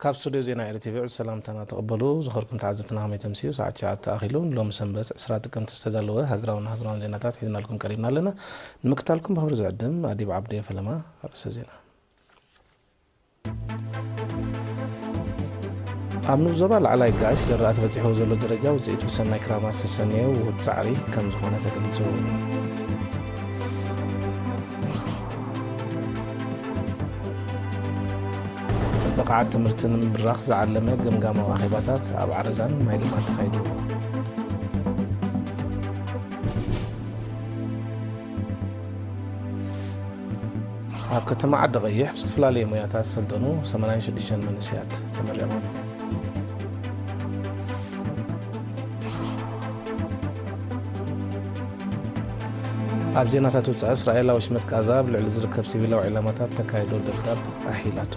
ካብ ስቱድዮ ዜና ኤሪ ቲቪ ዕድ ሰላምታና ተቐበሉ። ዝኸርኩም ተዓዘብትና ከመይ ተምስዩ? ሰዓት ትሽዓተ ኣኺሉ። ሎሚ ሰንበት ዕስራ ጥቅምቲ ዝተዳለወ ሃገራውን ሃገራውን ዜናታት ሒዝናልኩም ቀሪብና ኣለና። ንምክታልኩም ብኽብሪ ዝዕድም ኣዲብ ዓብዴ ፈለማ። ኣርእስተ ዜና። ኣብ ንኡስ ዞባ ላዕላይ ጋሽ ዝራእቲ በጺሕዎ ዘሎ ደረጃ ውጽኢት ብሰናይ ክራማት ዝተሰነየ ውሁድ ጻዕሪ ከም ዝኾነ ተገሊጹ። ብቕዓት ትምህርቲ ንምብራኽ ዝዓለመ ገምጋማዊ ኣኼባታት ኣብ ዓረዛን ማይ ልማን ተኻይዱ። ኣብ ከተማ ዓዲ ቀይሕ ብዝተፈላለየ ሞያታት ዝሰልጠኑ ሰማንያን ሽዱሽተን መንእሰያት ተመሪቖም። ኣብ ዜናታት ወጻኢ፣ እስራኤል ኣብ ወሽመጥ ጋዛ ኣብ ልዕሊ ዝርከብ ሲቪላዊ ዕላማታት ተካይዶ ደብዳብ ኣሒላቶ።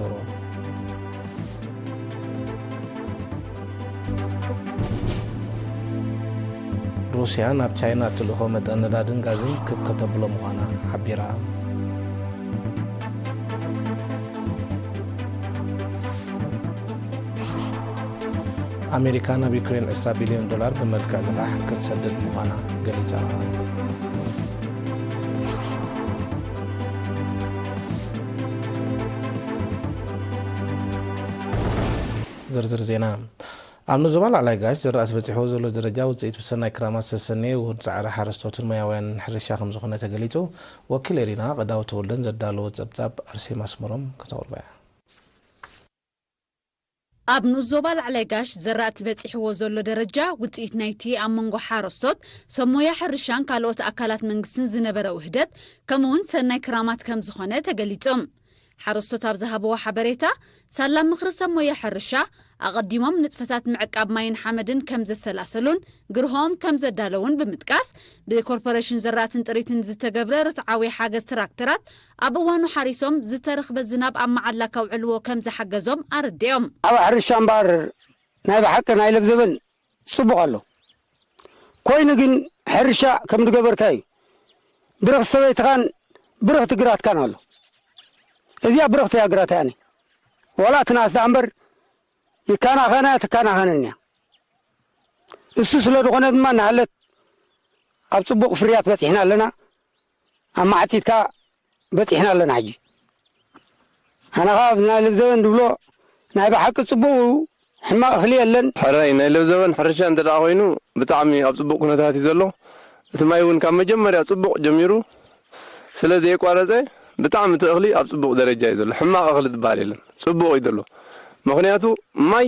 ሩስያ ናብ ቻይና እትልእኾ መጠን ነዳድን ጋዝን ክብ ከተብሎ ምዃና ሓቢራ። ኣሜሪካ ናብ ዩክሬን ዕስራ ቢልዮን ዶላር ብመልክዕ ልቓሕ ክትሰድድ ምዃና ገሊጻ። ዝርዝር ዜና። ኣብ ንኡስ ዞባ ላዕላይ ጋሽ ዝራእቲ በጺሕዎ ዘሎ ደረጃ ውጽኢት ብሰናይ ክራማት ዝተሰነየ ውሁድ ጻዕሪ ሓረስቶትን ሞያውያንን ሕርሻ ከም ዝኾነ ተገሊጹ። ወኪል ኤሪና ቀዳወት ተወልደን ዘዳለዎ ጸብጻብ ኣርሴማ ኣስመሮም ከተቕርቦ እያ። ኣብ ንኡስ ዞባ ላዕላይ ጋሽ ዘራእቲ በጺሕዎ ዘሎ ደረጃ ውጽኢት ናይቲ ኣብ መንጎ ሓረስቶት፣ ሰብ ሞያ ሕርሻን ካልኦት ኣካላት መንግስትን ዝነበረ ውህደት፣ ከምኡውን ሰናይ ክራማት ከም ዝኾነ ተገሊጾም። ሓረስቶት ኣብ ዝሃብዎ ሓበሬታ፣ ሳላ ምኽሪ ሰብ ሞያ ሕርሻ፣ ኣቐዲሞም ንጥፈታት ምዕቃብ ማይን ሓመድን ከም ዘሰላሰሉን ግርሆም ከም ዘዳለውን ብምጥቃስ፣ ብኮርፖሬሽን ዘራእትን ጥሪትን ዝተገብረ ርትዓዊ ሓገዝ ትራክተራት ኣብ እዋኑ ሓሪሶም ዝተረኽበ ዝናብ ኣብ መዓላ ከውዕልዎ ከም ዝሓገዞም ኣረዲኦም። ኣብ ሕርሻ እምበኣር ናይ ብሓቂ ናይ ለብዘበን ጽቡቕ ኣሎ። ኮይኑ ግን ሕርሻ ከም ዝገበርካ እዩ። ብርኽቲ ሰበይትኻን ብርኽቲ ግራትካን ኣሎ። እዚኣ ብርኽቲ እያ ግራት እያ። ዋላ ትናስ ደኣ እምበር ይካናኸና ትካናኸነን እያ። እሱ ስለ ዝኾነ ድማ እናሃለት ኣብ ጽቡቕ ፍርያት በጺሕና ኣለና። ኣብ ማዕጺድካ በጺሕና ኣለና ሕጂ። ኣነ ኸኣ ኣብ ናይ ለብዘበን ዝብሎ ናይ ብሓቂ ጽቡቕ እዩ፣ ሕማቕ እኽሊ የለን። ሕራይ ናይ ለብዘበን ሕርሻ እንተ ደኣ ኮይኑ ብጣዕሚ ኣብ ጽቡቕ ኩነታት እዩ ዘሎ። እቲ ማይ እውን ካብ መጀመርያ ጽቡቕ ጀሚሩ ስለ ዘየቋረጸ ብጣዕሚ እቲ እኽሊ ኣብ ጽቡቕ ደረጃ እዩ ዘሎ። ሕማቕ እኽሊ ዝበሃል የለን፣ ጽቡቕ እዩ ዘሎ። ምኽንያቱ ማይ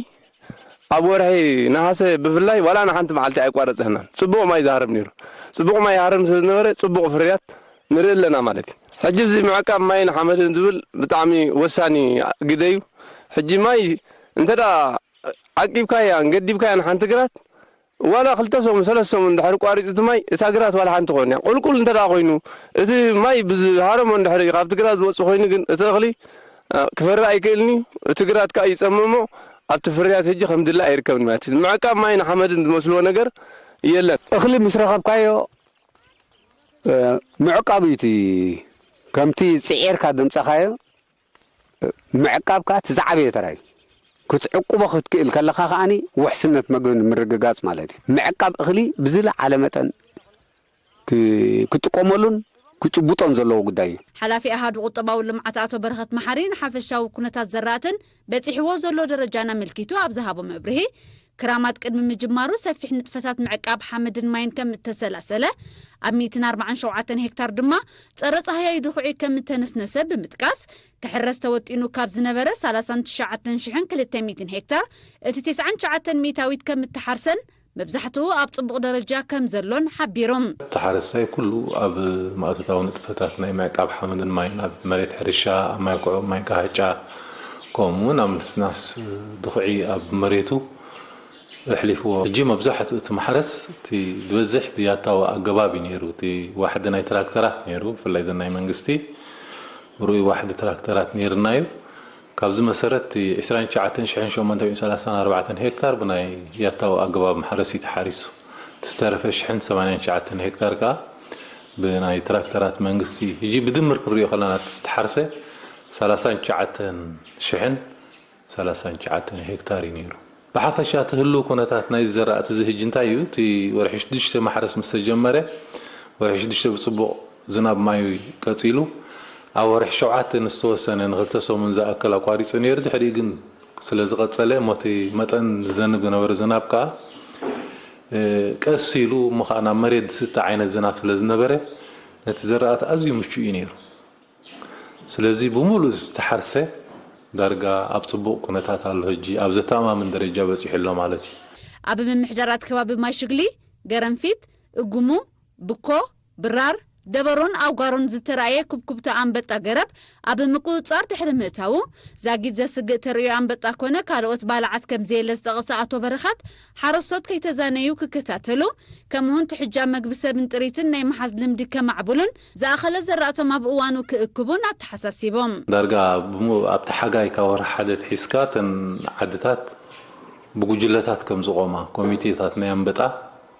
ኣብ ወርሒ ነሃሰ ብፍላይ ዋላ ንሓንቲ መዓልቲ ኣይቋረጸናን። ጽቡቕ ማይ ዝሃርም ነይሩ። ጽቡቕ ማይ ይሃርም ስለ ዝነበረ ጽቡቕ ፍርያት ንርኢ ኣለና ማለት እዩ። ሕጂ እዚ ምዕቃብ ማይን ሓመድን ዝብል ብጣዕሚ ወሳኒ ግደ እዩ። ሕጂ ማይ እንተ ደኣ ዓቂብካያን ገዲብካያን ሓንቲ ግራት ዋላ ክልተ ሰሙን ሰለስተ ሰሙን እንድሕር ቋሪጹ እቲ ማይ እታ ግራት ዋላ ሓንቲ ትኾን እያ። ቁልቁል እንተ ደኣ ኮይኑ እቲ ማይ ብዝሃረሞ እንድሕር እዩ ካብቲ ግራት ዝወጽእ ኮይኑ ግን እቲ እኽሊ እ፣ ክፈሪ ኣይክእልን እዩ። እቲ ግራት ከኣ ይጸምሞ ኣብቲ ፍርያት ሕጂ ከም ድለ ኣይርከብን ማለት እዩ። ምዕቃብ ማይን ሓመድን ዝመስልዎ ነገር የለን። እኽሊ ምስ ረኸብካዮ እ፣ ምዕቃብ እዩ እቲ ከምቲ ጽዒርካ ዘምጻኻዮ እ፣ ምዕቃብ ከኣ እቲ ዝዓበየ ተራ እዩ። ክትዕቁቦ ክትክእል ከለኻ ከኣኒ ውሕስነት መግብን ምርግጋጽ ማለት እዩ። ምዕቃብ እኽሊ ብዝለዓለ መጠን ክ-፣ ክጥቀመሉን ክጭብጦን ዘለዎ ጉዳይ እዩ። ሓላፊ ኣሃዱ ቁጠባዊ ልምዓት ኣቶ በረኸት መሓሪ ንሓፈሻዊ ኩነታት ዘራእትን በጺሕዎ ዘሎ ደረጃን ኣመልኪቱ ኣብ ዝሃቦ መብርሂ፣ ክራማት ቅድሚ ምጅማሩ ሰፊሕ ንጥፈታት ምዕቃብ ሓመድን ማይን ከም እተሰላሰለ፣ ኣብ ሚእትን ኣርባዓን ሸውዓተን ሄክታር ድማ ጸረ ጻህያይ ድኹዒ ከም እተነስነሰ ብምጥቃስ፣ ክሕረስ ተወጢኑ ካብ ዝነበረ ሰላሳን ትሽዓተን ሽሕን ክልተ ሚእትን ሄክታር እቲ ተስዓን ትሽዓተን ሚእታዊት ከም እተሓርሰን መብዛሕትኡ ኣብ ጽቡቕ ደረጃ ከም ዘሎን ሓቢሮም። እቲ ሓረስታይ ኩሉ ኣብ ማእቶታዊ ንጥፈታት ናይ ምዕቃብ ሓመድን ማይን ኣብ መሬት ሕርሻ፣ ኣብ ማይ ኩዖ፣ ማይ ካህጫ፣ ከምኡውን ኣብ ምስናስ ድኹዒ ኣብ መሬቱ ኣሕሊፍዎ። ሕጂ መብዛሕትኡ እቲ ማሕረስ እቲ ዝበዝሕ ብያታዊ ኣገባብ እዩ ነይሩ። እቲ ዋሕዲ ናይ ትራክተራት ነይሩ፣ ብፍላይ ዘን ናይ መንግስቲ ርኡይ ዋሕዲ ትራክተራት ነይርና እዩ። ካብዚ መሰረት እቲ ዕስራን ትሽዓተን ሽሕን ሸሞንተ ሚእትን ሰላሳን ኣርባዕተን ሄክታር ብናይ ያታዊ ኣገባብ ማሕረስ እዩ ተሓሪሱ። እቲ ዝተረፈ ሽሕን ሰማንያን ትሽዓተን ሄክታር ከኣ ብናይ ትራክተራት መንግስቲ። ሕጂ ብድምር ክንሪኦ ከለና እቲ ዝተሓርሰ ሰላሳን ትሽዓተን ሽሕን ሰላሳን ትሽዓተን ሄክታር እዩ ነይሩ። ብሓፈሻ እቲ ህልው ኩነታት ናይ ዝዘራእቲ ዝህጅ እንታይ እዩ? እቲ ወርሒ ሽዱሽተ ማሕረስ ምስ ተጀመረ፣ ወርሒ ሽዱሽተ ብፅቡቕ ዝናብ ማይ ቀፂሉ፣ ኣብ ወርሒ ሸውዓተ ንዝተወሰነ ንክልተ ሰሙን ዝኣክል ኣቋሪፁ ነይሩ። ድሕሪኡ ግን ስለ ዝቐፀለ፣ እሞ እቲ መጠን ዝዘንብ ዝነበረ ዝናብ ከዓ ቀስ ኢሉ እሞ ከዓ ናብ መሬት ዝስተ ዓይነት ዝናብ ስለ ዝነበረ፣ ነቲ ዘራእቲ ኣዝዩ ምቹእ እዩ ነይሩ። ስለዚ ብምሉእ ዝተሓርሰ ዳርጋ ኣብ ፅቡቕ ኩነታት ኣሎ። ሕጂ ኣብ ዘተኣማምን ደረጃ በፂሑ ኣሎ ማለት እዩ። ኣብ ምምሕዳራት ከባቢ ማይሽግሊ፣ ገረንፊት፣ እጉሙ፣ ብኮ፣ ብራር፣ ደበሮን ኣውጋሮን ዝተራእየ ኩብኩብታ ኣንበጣ ገረብ ኣብ ምቁፅፃር ድሕሪ ምእታዉ፣ ዛጊት ዘስግእ ተርእዮ ኣንበጣ ኮነ ካልኦት ባልዓት ከምዘየለ ዝጠቐሰ ኣቶ በረኸት፣ ሓረስቶት ከይተዛነዩ ክከታተሉ፣ ከምኡውን ትሕጃ መግቢ ሰብን ጥሪትን ናይ ምሓዝ ልምዲ ከማዕብሉን ዝኣኸለ ዘራእቶም ኣብ እዋኑ ክእክቡን ኣተሓሳሲቦም። ዳርጋ ኣብቲ ሓጋይ ካብ ወርሒ ሓደ ትሒዝካ እተን ዓድታት ብጉጅለታት ከም ዝቖማ፣ ኮሚቴታት ናይ ኣንበጣ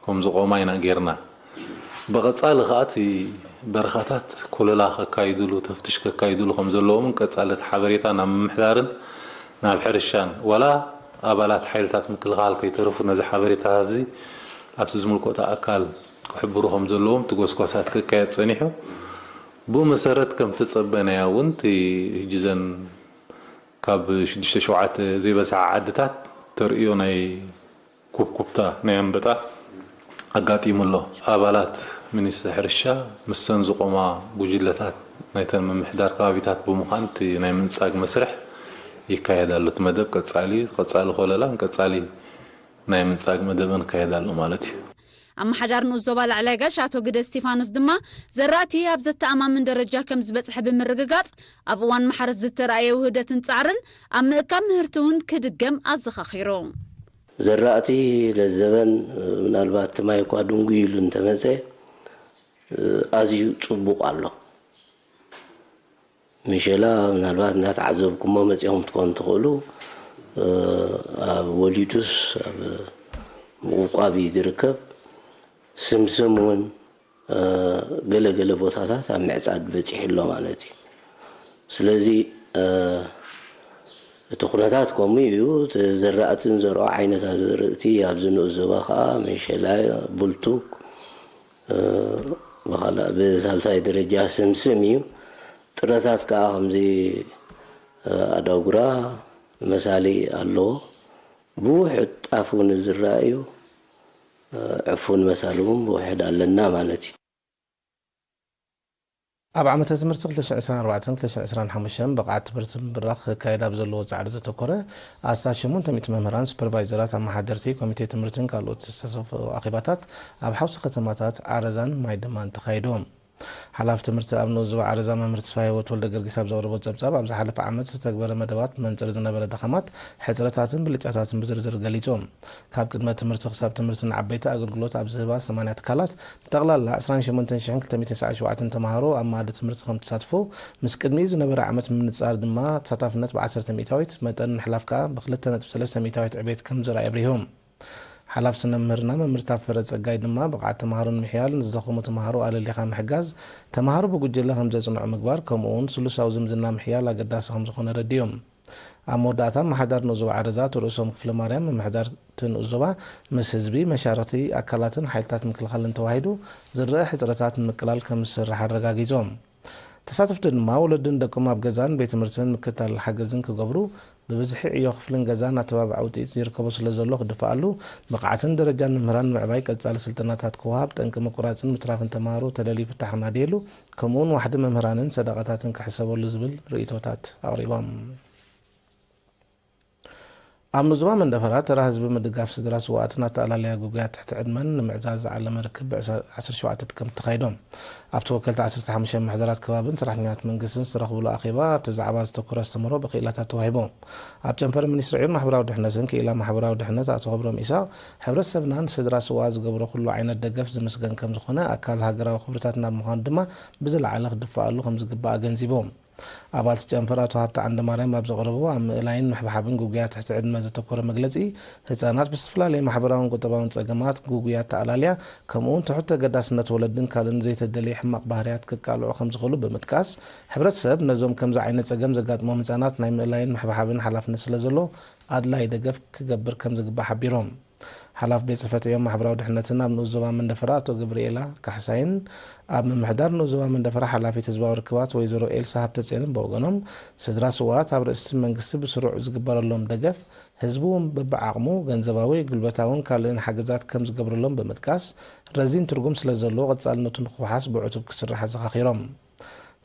ከም ዝቖማ ኢና ጌርና። ብቐጻሊ ከኣ እቲ በረኻታት ኮለላ ከካይድሉ፣ ተፍትሽ ከካይድሉ ከም ዘለዎምን ቀጻሊ እቲ ሓበሬታ ናብ ምምሕዳርን ናብ ሕርሻን ዋላ ኣባላት ሓይልታት ምክልኻል ከይተረፉ ነዚ ሓበሬታ እዚ ኣብቲ ዝምልከቶ ኣካል ክሕብሩ ከም ዘለዎም እቲ ጎስጓሳት ክካየድ ጸኒሑ። ብኡ መሰረት ከም ተጸበናያ እውን እቲ ሕጂ ዘን ካብ ሽዱሽተ ሸውዓተ ዘይበዝሓ ዓድታት ተርእዮ ናይ ኩብኩብታ ናይ ኣንበጣ ኣጋጢሙ ኣሎ። ኣባላት ሚኒስትሪ ሕርሻ ምስተን ዝቖማ ጉጅለታት ናይተን ምምሕዳር ከባቢታት ብምዃን እቲ ናይ ምንጻግ መስርሕ ይካየድ ኣሎ። እቲ መደብ ቀጻሊ እዩ። ቀጻሊ ኮለላን ቀጻሊ ናይ ምንጻግ መደብን ይካየድ ኣሎ ማለት እዩ። ኣመሓዳሪ ንኡስ ዞባ ላዕላይ ጋሽ ኣቶ ግደ እስቲፋኖስ ድማ ዘራእቲ ኣብ ዘተኣማምን ደረጃ ከም ዝበጽሐ ብምርግጋጽ ኣብ እዋን ማሕረስ ዝተራእየ ውህደትን ጻዕርን ኣብ ምእካብ ምህርቲ እውን ክድገም ኣዘኻኺሩ። ዘራእቲ ለዘበን ምናልባት እቲ ማይ እኳ ድንጉ ኢሉ እንተመጸ ኣዝዩ ጽቡቕ ኣሎ። ምሸላ ምናልባት እንዳተዓዘብኩሞ መጺኹም ትኾኑ ትኽእሉ። ኣብ ወሊዱስ ኣብ ምቑቋብ እዩ ዝርከብ። ስምስም እውን ገለ ገለ ቦታታት ኣብ ምዕጻድ በጺሑ ኣሎ ማለት እዩ። ስለዚ እቲ ኩነታት ከምኡ እዩ። እቲ ዘራእቲ ንዘርኦ ዓይነት ኣዘርእቲ ኣብዚ ንኡስ ዞባ ከዓ መሸላ፣ ቡልቱግ፣ ብኻልእ ብሳልሳይ ደረጃ ስምስም እዩ። ጥረታት ከዓ ከምዚ ኣዳጉራ መሳሊ ኣለዎ። ብውሑድ ጣፍ እውን ዝረኣዩ ዕፉን መሳሊ እውን ብውሕድ ኣለና ማለት እዩ። ኣብ ዓመተ ትምህርቲ ክልተ ሽሕን ዕስራን ኣርባዕተን ክልተ ሽሕን ዕስራን ሓሙሽተን ብቕዓት ትምህርቲ ምብራኽ ክካየድ ኣብ ዘለዎ ጻዕሪ ዘተኮረ ኣስታት ሸሞንተ ሚእቲ መምህራን፣ ሱፐርቫይዘራት፣ ኣመሓደርቲ፣ ኮሚቴ ትምህርትን ካልኦት ዝተሳተፎ ኣኼባታት ኣብ ሓውሲ ከተማታት ዓረዛን ማይድማን ተኻይዱ። ሓላፊ ትምህርቲ ኣብ ንኡስ ዞባ ዓረዛ መምህር ተስፋህይወት ወልደገርጊስ ኣብ ዘቕረቦ ጸብጻብ፣ ኣብ ዝሓለፈ ዓመት ዝተተግበረ መደባት ብመንጽር ዝነበረ ድኻማት፣ ሕጽረታትን ብልጫታትን ብዝርዝር ገሊጹ። ካብ ቅድመ ትምህርቲ ክሳብ ትምህርቲ ንዓበይቲ ኣገልግሎት ኣብ ዝህባ ሰማንያ ትካላት ብጠቕላላ ዕስራን ሸሞንተን ሽሕን ክልተ ሚእትን ሰዓን ሸውዓተን ተምሃሮ ኣብ መኣዲ ትምህርቲ ከም ተሳትፉ፣ ምስ ቅድሚኡ ዝነበረ ዓመት ብምንጻር ድማ ተሳታፍነት ብዓሰርተ ሚእታዊት መጠን ምሕላፍ ከኣ ብክልተ ነጥቢ ሰለስተ ሚእታዊት ዕቤት ከም ዝረኣየ ኣብሪሁ። ሓላፊ ስነ ምህርና መምህር ታፈረ ጸጋይ ድማ ብቕዓት ተምሃሮ ንምሕያል ንዝደኸሙ ተምሃሮ ኣለሊኻ ምሕጋዝ፣ ተምሃሮ ብጉጅለ ከም ዘጽንዑ ምግባር ከምኡ እውን ስሉሳዊ ዝምድና ምሕያል ኣገዳሲ ከም ዝኾነ ኣረዲኡ። ኣብ መወዳእታ ኣመሓዳሪ ንኡስ ዞባ ዓረዛ ኣቶ ርእሶም ክፍለማርያም ምምሕዳር እቲ ንኡስ ዞባ ምስ ህዝቢ፣ መሻርኽቲ ኣካላትን ሓይልታት ምክልኻልን ተዋሂዱ ዝረኣ ሕጽረታት ንምቅላል ከም ዝስራሕ ኣረጋጊጾም። ተሳተፍቲ ድማ ወለድን ደቆም ኣብ ገዛን ቤት ትምህርትን ምክትታልን ሓገዝን ክገብሩ ብብዝሒ ዕዮ ክፍልን ገዛን ኣተባባዒ ውፅኢት ይርከቦ ስለዘሎ ክድፈኣሉ፣ ብቕዓትን ደረጃን መምህራን ንምዕባይ ቀፃሊ ስልጠናታት ክወሃብ፣ ጠንቂ ምቁራፅን ምትራፍን ተምሃሮ ተለልዩ ፍታሕ ክናደየሉ፣ ከምኡውን ዋሕዲ መምህራንን ሰደቓታትን ክሕሰበሉ ዝብል ርእይቶታት ኣቕሪቦም። ኣብ ንኡስ ዞባ መንደፈራ ተራ ህዝቢ ምድጋፍ ስድራ ስውኣትን ኣተኣላልያ ግጉያት ትሕቲ ዕድመን ንምዕዛዝ ዝዓለመ ርክብ ብ ዓሰርተ ሸውዓተ ጥቅምቲ ተኻይዱ። ኣብቲ ወከልቲ ዓሰርተ ሓሙሽተ ምምሕዳራት ከባብን ሰራሕተኛታት መንግስትን ዝተረኽብሉ ኣኼባ ኣብቲ ዛዕባ ዘተኮረ ኣስተምህሮ ብክኢላታት ተዋሂቡ። ኣብ ጨንፈር ሚኒስትሪ ዕዮን ማሕበራዊ ድሕነትን ክኢላ ማሕበራዊ ድሕነት ኣቶ ክብሮም ኢሳቕ፣ ሕብረተሰብና ንስድራ ስውኣት ዝገብሮ ኩሉ ዓይነት ደገፍ ዝምስገን ከምዝኾነ፣ ኣካል ሃገራዊ ክብርታትና ብምዃኑ ድማ ብዝለዓለ ክድፈኣሉ ከምዝግባእ ኣገንዚቡ። ኣባል እቲ ጨንፈር ኣቶ ሃብተ ዓንደማርያም ኣብ ዘቕረቦ፣ ኣብ ምእላይን ምሕብሓብን ግጉያት ትሕቲ ዕድመ ዘተኮረ መግለጺ፣ ህጻናት ብዝተፈላለየ ማሕበራውን ቁጠባውን ጸገማት ግጉያት ተኣላልያ፣ ከምኡውን ትሑት ተገዳስነት ወለድን ካልእን ዘይተደልየ ሕማቕ ባህርያት ክቃልዑ ከም ዝኽእሉ ብምጥቃስ፣ ሕብረተሰብ ነዞም ከምዚ ዓይነት ጸገም ዘጋጥሞም ህጻናት ናይ ምእላይን ምሕብሓብን ሓላፍነት ስለ ዘሎ፣ ኣድላዪ ደገፍ ክገብር ከም ዝግባእ ሓቢሮም። ሓላፊ ቤት ጽሕፈት ዕዮን ማሕበራዊ ድሕነትን ኣብ ንኡስ ዞባ መንደፈራ ኣቶ ገብርኤላ ካሕሳይን ኣብ ምምሕዳር ንኡስ ዞባ መንደፈራ ሓላፊት ህዝባዊ ርክባት ወይዘሮ ኤልሳ ሃብተጽዮንን ብወገኖም፣ ስድራ ስውኣት ኣብ ርእሲ መንግስቲ ብስሩዕ ዝግበረሎም ደገፍ፣ ህዝቢ እውን በብዓቕሙ ገንዘባዊ፣ ጉልበታውን ካልእን ሓገዛት ከም ዝገብረሎም ብምጥቃስ፣ ረዚን ትርጉም ስለ ዘለዎ ቀጻልነቱ ንኽውሓስ ብዕቱብ ክስራሕ ኣዘኻኺሮም።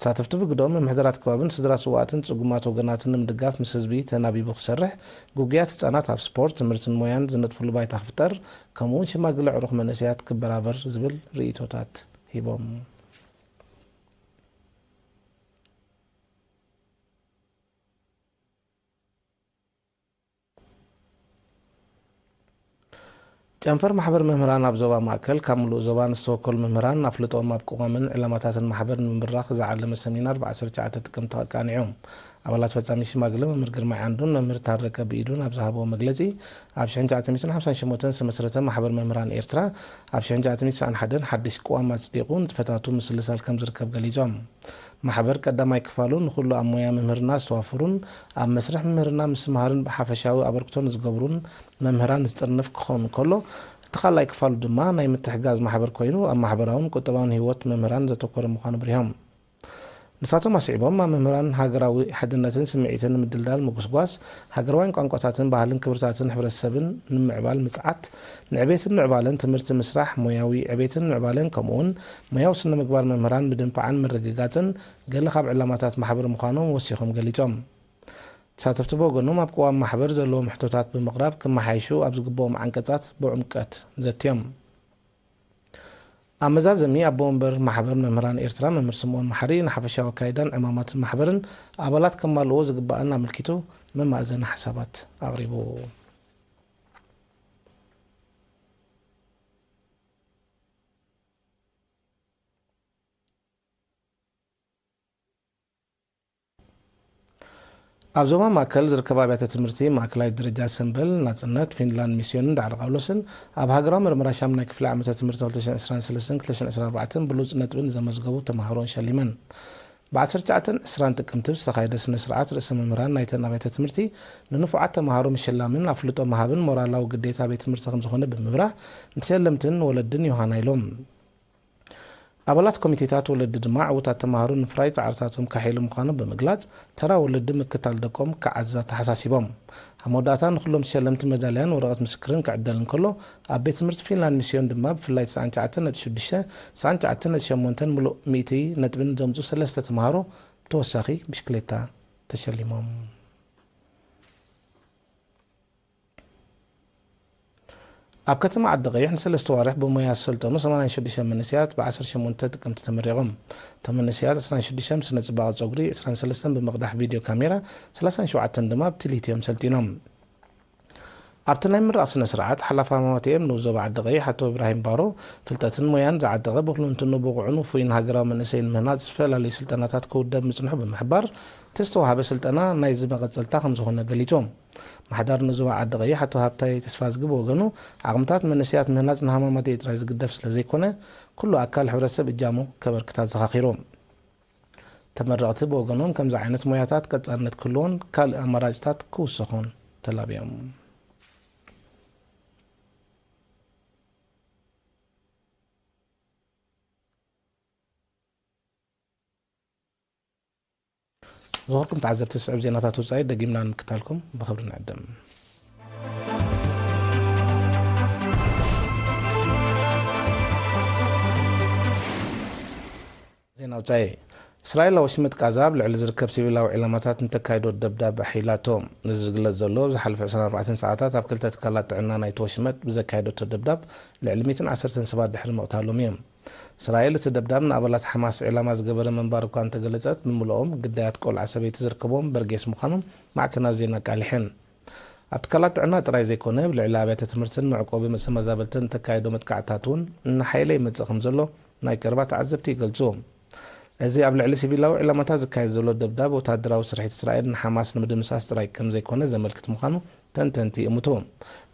ተሳተፍቲ ብግደኦም፣ ምምሕዳራት ከባብን ስድራ ስውኣትን ጽጉማት ወገናትን ንምድጋፍ ምስ ህዝቢ ተናቢቡ ክሰርሕ፣ ግጉያት ህጻናት ኣብ ስፖርት፣ ትምህርትን ሞያን ዝነጥፍሉ ባይታ ክፍጠር፣ ከምኡውን ሽማግለ ዕሩኽ መንእሰያት ክበራበር ዝብል ርእይቶታት ሂቦም። ጨንፈር ማሕበር መምህራን ኣብ ዞባ ማእከል፣ ካብ ምሉእ ዞባ ንዝተወከሉ መምህራን ኣፍልጦኦም ኣብ ቅዋምን ዕላማታትን ማሕበር ንምብራኽ ዝዓለመ ሰሚናር ብ ዓሰርተ ትሽዓተ ጥቅምቲ ኣቃኒዑ። ኣባላት ፈጻሚ ሽማግለ መምህር ግርማይ ዓንዱን መምህር ታረቀ ብኢዱን ኣብ ዝሃብዎ መግለጺ፣ ኣብ ሽሕን ትሽዓተ ሚእትን ሓምሳን ሸሞንተን ዝተመስረተ ማሕበር መምህራን ኤርትራ፣ ኣብ ሽሕን ትሽዓተ ሚእትን ስሳን ሓደን ሓድሽ ቅዋም ኣጽዲቑ ንጥፈታቱ ምስልሳል ከም ዝርከብ ገሊጾም። ማሕበር ቀዳማይ ክፋሉ ንኹሉ ኣብ ሞያ ምምህርና ዝተዋፈሩን ኣብ መስርሕ ምምህርና ምስትምሃርን ብሓፈሻዊ ኣበርክቶ ንዝገብሩን መምህራን ዝጥርንፍ ክኸውን እንከሎ፣ እቲ ካልኣይ ክፋሉ ድማ ናይ ምትሕጋዝ ማሕበር ኮይኑ፣ ኣብ ማሕበራውን ቁጠባውን ህይወት መምህራን ዘተኮረ ምዃኑ ኣብሪሆም። ንሳቶም ኣስዒቦም፣ ኣብ መምህራን ሃገራዊ ሓድነትን ስምዒትን ንምድልዳል ምጉስጓስ፣ ሃገራውያን ቋንቋታትን ባህልን ክብርታትን ሕብረተሰብን ንምዕባል ምጽዓት፣ ንዕቤትን ምዕባለን ትምህርቲ ምስራሕ፣ ሞያዊ ዕቤትን ምዕባለን ከምኡውን ሞያዊ ስነ ምግባር መምህራን ምድንፋዕን ምርግጋጽን ገለ ካብ ዕላማታት ማሕበር ምዃኖም ወሲኾም ገሊጾም። ተሳተፍቲ ብወገኖም፣ ኣብ ቅዋም ማሕበር ዘለዎም ሕቶታት ብምቕራብ ክመሓየሹ ኣብ ዝግብኦም ዓንቀጻት ብዕምቀት ዘትዮም። ኣብ መዛዘሚ፣ ኣቦ ወንበር ማሕበር መምህራን ኤርትራ መምህር ስምኦን መሓሪ ንሓፈሻዊ ኣካይዳን ዕማማትን ማሕበርን ኣባላት ከማልእዎ ዝግባእን ኣመልኪቱ መማእዘኒ ሓሳባት ኣቕሪቡ። ኣብ ዞባ ማእከል ዝርከባ ኣብያተ ትምህርቲ ማእከላይ ደረጃ ሰምበል፣ ናጽነት፣ ፊንላንድ ሚስዮንን ዳዕሮ ቃውሎስን ኣብ ሃገራዊ መርመራ ሻምናይ ክፍሊ ዓመተ ትምህርቲ ክልተ ሽሕን ዕስራን ሰለስተን ክልተ ሽሕን ዕስራን ኣርባዕተን ብሉጽ ነጥቢ ንዘመዝገቡ ተማሃሮን ሸሊመን። ብ ዓሰርተ ትሽዓተን ዕስራን ጥቅምቲ ዝተኻየደ ስነ ስርዓት ርእሰ መምህራን ናይተን ኣብያተ ትምህርቲ ንንፉዓት ተማሃሮ ምሽላምን ኣፍልጦ ምሃብን ሞራላዊ ግዴታ ቤት ትምህርቲ ከም ዝኾነ ብምብራህ ንተሸለምትን ወለድን ዮሃና ኢሎም። ኣባላት ኮሚቴታት ወለዲ ድማ ዕዉታት ተማሃሮ ንምፍራይ ጻዕርታቶም ካሒሉ ምዃኑ ብምግላጽ፣ ተራ ወለዲ ምክታል ደቆም ክዓዝዝ ኣተሓሳሲቦም። ኣብ መወዳእታ ንኹሎም ተሸለምቲ መዳልያን ወረቐት ምስክርን ክዕደል እንከሎ፣ ኣብ ቤት ትምህርቲ ፊንላንድ ሚስዮን ድማ ብፍላይ ተስዓን ትሽዓተን ነጥቢ ሽዱሽተ፣ ተስዓን ትሽዓተን ነጥቢ ሸሞንተን ምሉእ ሚእቲ ነጥብን ዘምጽኡ ሰለስተ ተማሃሮ ብተወሳኺ ብሽክሌታ ተሸሊሞም። ኣብ ከተማ ዓዲ ቀይሕ ንሰለስተ ዋርሕ ብሞያ ዝሰልጠኑ ሰማንያን ሽዱሽተን መንእሰያት ብ ዓሰርተ ሸሞንተ ጥቅምቲ ተመሪቖም። እቶም መንእሰያት ዕስራን ሽዱሽተን ብስነ ጽባቐ ጸጉሪ፣ ዕስራን ሰለስተን ብምቕዳሕ ቪድዮ ካሜራ፣ ሰላሳን ሸውዓተን ድማ ብትልሂት እዮም ሰልጢኖም። ኣብቲ ናይ ምርቓ ስነ ስርዓት ሓላፊ ሃማማት ኤም ንኡስ ዞባ ዓዲ ቀይሕ ኣቶ ኢብራሂም ባሮ፣ ፍልጠትን ሞያን ዝዓጠቐ ብኩለንትንኡ ብቑዕን ውፉይን ሃገራዊ መንእሰይ ንምህናጽ ዝተፈላለዩ ስልጠናታት ክውደብ ምጽንሑ ብምሕባር፣ እቲ ዝተዋህበ ስልጠና ናይዚ መቐጸልታ ከም ዝኾነ ገሊጾም። ምሕዳር ንዞባ ዓዲ ቀይሕ ኣቶ ሃብታይ ተስፋዝጊ ብወገኑ፣ ዓቕምታት መንእሰያት ምህናጽ ንሃማማተኤ ጥራይ ዝግደፍ ስለ ዘይኮነ፣ ኩሉ ኣካል ሕብረተሰብ እጃሙ ከበርክት ኣዘኻኺሩ። ተመረቕቲ ብወገኖም፣ ከምዚ ዓይነት ሞያታት ቀጻልነት ክህልዎን ካልእ ኣማራጺታት ክውሰኾን ተላብዮም። ዝኸበርኩም ተዓዘብቲ፣ ስዑብ ዜናታት ወጻኢ ደጊምና ንምክታልኩም ብኽብሪ ንዕድም። ዜና ወጻኢ። እስራኤል ኣብ ወሽመጥ ቃዛ ኣብ ልዕሊ ዝርከብ ሲቪላዊ ዒላማታት ንተካይዶ ደብዳብ ኣሕይላቶ። እዚ ዝግለጽ ዘሎ፣ ኣብ ዝሓለፈ ዕስራን ኣርባዕተን ሰዓታት ኣብ ክልተ ትካላት ጥዕና ናይቲ ወሽመጥ ብዘካየደቶ ደብዳብ ልዕሊ ሚእትን ዓሰርተን ሰባት ድሕሪ ምቕታሎም እዮም። እስራኤል እቲ ደብዳብ ንኣባላት ሓማስ ዒላማ ዝገበረ ምንባር እኳ እንተገለጸት፣ ብምልኦም ግዳያት ቆልዓ ሰበይቲ ዝርከብዎም በርጌስ ምዃኖም ማዕከናት ዜና ኣቃሊሐን። ኣብ ትካላት ጥዕና ጥራይ ዘይኮነ፣ ኣብ ልዕሊ ኣብያተ ትምህርትን መዕቆቢ መሰመዛበልትን እተካየዶ መጥቃዕትታት እውን እናሓየለ ይመጽእ ከም ዘሎ ናይ ቀረባ ተዓዘብቲ ይገልጹ። እዚ ኣብ ልዕሊ ሲቪላዊ ዕላማታት ዝካየድ ዘሎ ደብዳብ፣ ወታደራዊ ስርሒት እስራኤል ንሓማስ ንምድምሳስ ጥራይ ከም ዘይኮነ ዘመልክት ምዃኑ ተንተንቲ ይእምቱ።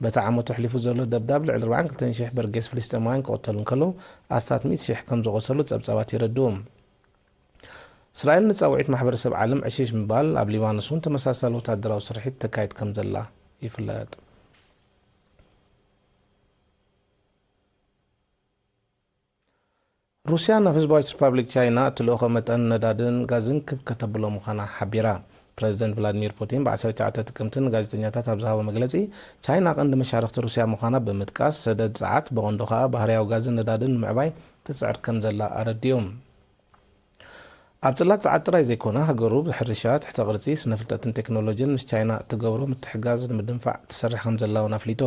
በቲ ዓመቱ ኣሕሊፉ ዘሎ ደብዳብ፣ ልዕሊ ኣርባዓን ክልተን ሽሕ በርጌስ ፍልስጤማውያን ክቕተሉ እንከለዉ፣ ኣስታት ሚእቲ ሽሕ ከም ዝቖሰሉ ጸብጻባት የረድኡ። እስራኤል ንጻውዒት ማሕበረሰብ ዓለም ዕሽሽ ምባል፣ ኣብ ሊባኖስ እውን ተመሳሳሊ ወታደራዊ ስርሒት ተካይድ ከም ዘላ ይፍለጥ። ሩስያ ናብ ህዝባዊት ሪፓብሊክ ቻይና እትልእኾ መጠን ነዳድን ጋዝን ክብ ከተብሎ ምዃና ሓቢራ። ፕረዚደንት ቭላድሚር ፑቲን ብ ዓሰርተ ትሽዓተ ጥቅምቲ ንጋዜጠኛታት ኣብ ዝሃቦ መግለጺ፣ ቻይና ቀንዲ መሻርኽቲ ሩስያ ምዃና ብምጥቃስ፣ ሰደድ ጸዓት፣ ብቐንዱ ከኣ ባህርያዊ ጋዝን ነዳድን ንምዕባይ ትጽዕር ከም ዘላ ኣረዲኡ። ኣብ ጽላት ጸዓት ጥራይ ዘይኮነ፣ ሃገሩ ብሕርሻ፣ ትሕተ ቅርጺ፣ ስነ ፍልጠትን ቴክኖሎጂን ምስ ቻይና እትገብሮ ምትሕጋዝ ንምድንፋዕ ትሰርሕ ከም ዘላ እውን ኣፍሊጡ።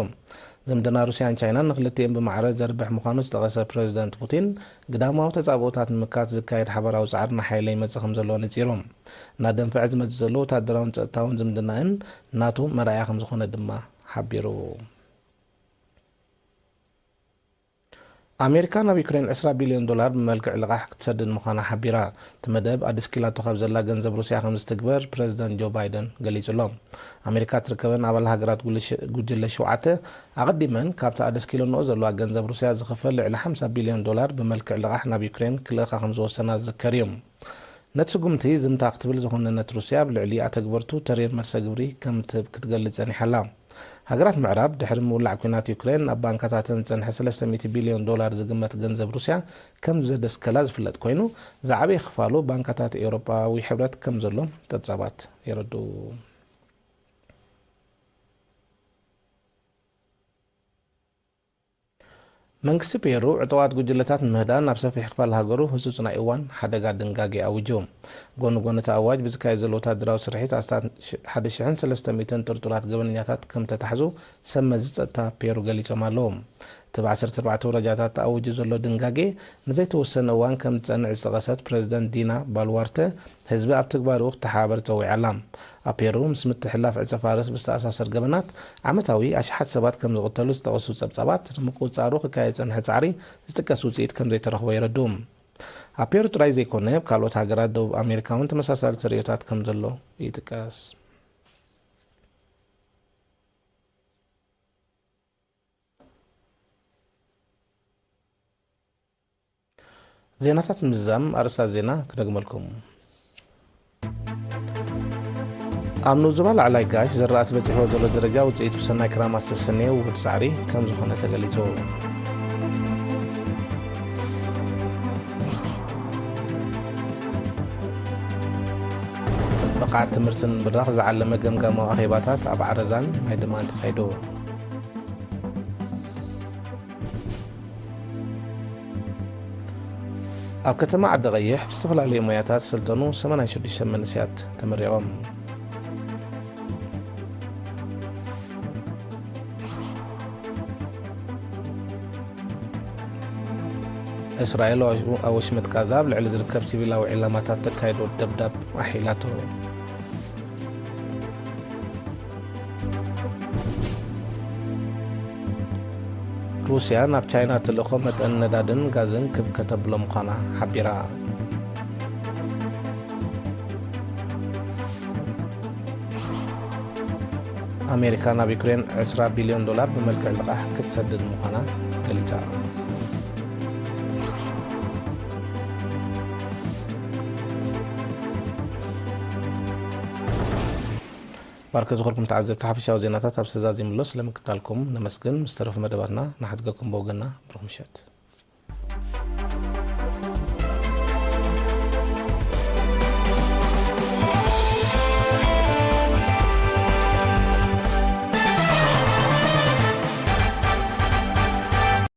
ዝምድና ሩስያን ቻይናን ንክልቲኤን ብማዕረ ዘርብሕ ምዃኑ ዝጠቐሰ ፕረዚደንት ፑቲን፣ ግዳማዊ ተጻብኦታት ንምምካት ዝካየድ ሓበራዊ ጻዕሪ ንሓይለ ይመጽእ ከም ዘሎ ኣነጺሩ። እናደንፍዐ ዝመጽእ ዘሎ ወታደራውን ጸጥታውን ዝምድና'ን ናቶ መርኣያ ከም ዝኾነ ድማ ሓቢሩ። ኣሜሪካ ናብ ዩክሬን ዕስራ ቢልዮን ዶላር ብመልክዕ ልቓሕ ክትሰድድ ምዃና ሓቢራ። እቲ መደብ ኣደስኪላቶ ካብ ዘላ ገንዘብ ሩስያ ከም ዝትግበር ፕረዚደንት ጆ ባይደን ገሊጹ ኣሎ። ኣሜሪካ እትርከበን ኣባል ሃገራት ጉልሽ-፣ ጉጅለ ሸውዓተ፣ ኣቐዲመን ካብቲ ኣደስኪለንኦ ዘለዋ ገንዘብ ሩስያ ዝኽፈል ልዕሊ ሓምሳ ቢልዮን ዶላር ብመልክዕ ልቓሕ ናብ ዩክሬን ክልእኻ ከም ዝወሰና ዝዝከር እዩ። ነቲ ስጉምቲ ዝምታ ክትብል ዝኾነነት ሩስያ፣ ኣብ ልዕሊ ኣተግበርቱ ተሪር መልሰ ግብሪ ከም እትህብ ክትገልጽ ጸኒሓ ኣላ። ሃገራት ምዕራብ፣ ድሕሪ ምውላዕ ኲናት ዩክሬን፣ ኣብ ባንካታተን ዝጸንሐ ሰለስተ ሚእቲ ቢልዮን ዶላር ዝግመት ገንዘብ ሩስያ ከም ዘደስከላ ዝፍለጥ ኮይኑ፣ ዝዓበየ ክፋሉ ባንካታት ኤውሮጳዊ ሕብረት ከም ዘሎ ጸብጻባት የረድኡ። መንግስቲ ፔሩ፣ ዕጡቓት ጉጅለታት ንምህዳን ኣብ ሰፊሕ ክፋል ሃገሩ ህጹጽ ናይ እዋን ሓደጋ ድንጋጌ ኣዊጁ። ጎኒ ጎኒ እቲ ኣዋጅ፣ ብዝካየድ ዘሎ ወታደራዊ ስርሒት ኣስታት ሽ-፣ ሓደ ሽሕን ሰለስተ ሚእትን ጥርጡራት ገበነኛታት ከም ተታሕዙ ሰብ መዚ ጸጥታ ፔሩ ገሊጾም ኣለዉ። እቲ ብ ዓሰርተ ኣርባዕተ ወረጃታት ተኣዊጁ ዘሎ ድንጋጌ ንዘይተወሰነ እዋን ከም ዝጸንዕ ዝጠቐሰት ፕረዚደንት ዲና ባልዋርተ፣ ህዝቢ ኣብ ትግባርኡ ክተሓባበር ጸዊዓ ኣላ። ኣብ ፔሩ፣ ምስ ምትሕልላፍ ዕጸ ፋርስ ብዝተኣሳሰር ገበናት፣ ዓመታዊ ኣሽሓት ሰባት ከም ዝቕተሉ ዝጠቐሱ ጸብጻባት፣ ንምቁጽጻሩ ክካየድ ዝጸንሐ ጻዕሪ ዝጥቀስ ውጽኢት ከም ዘይተረኽቦ የረድኡ። ኣብ ፔሩ ጥራይ ዘይኮነ፣ ኣብ ካልኦት ሃገራት ደቡብ ኣሜሪካ እውን ተመሳሳሊ ተርእዮታት ከም ዘሎ ይጥቀስ። ዜናታት ምዝዛም፣ ኣርእስታት ዜና ክደግመልኩም። ኣብ ንኡስ ዞባ ላዕላይ ጋሽ ዘራእቲ በጺሕዎ ዘሎ ደረጃ ውጽኢት ብሰናይ ክራማት ዝተሰነየ ውሁድ ጻዕሪ ከም ዝኾነ ተገሊጹ። ብቕዓት ትምህርቲ ንምብራኽ ዝዓለመ ገምጋማዊ ኣኼባታት ኣብ ዓረዛን ማይ ድማን ተኻይዱ። ኣብ ከተማ ዓዲ ቀይሕ ብዝተፈላለዩ ሞያታት ዝሰልጠኑ ሰማንያን ሽዱሽተ መንእሰያት ተመሪቖም። እስራኤል ኣብ ወሽመጥ ጋዛ ኣብ ልዕሊ ዝርከብ ሲቪላዊ ዒላማታት ተካይዶ ደብዳብ ኣሒላቶ። ሩስያ ናብ ቻይና ትልእኾ መጠን ነዳድን ጋዝን ክብ ከተብሎ ምዃና ሓቢራ። ኣሜሪካ ናብ ዩክሬን ዕስራ ቢልዮን ዶላር ብመልክዕ ልቓሕ ክትሰድድ ምዃና ገሊጻ። ባርከ ዝኾንኩም ተዓዘብቲ፣ ሓፈሻዊ ዜናታት ኣብ ሰዛዚምሎ ስለምክታልኩም ነመስግን። ምስ ተረፉ መደባትና ንሓድገኩም ብወገንና። ብሩኽ ምሸት።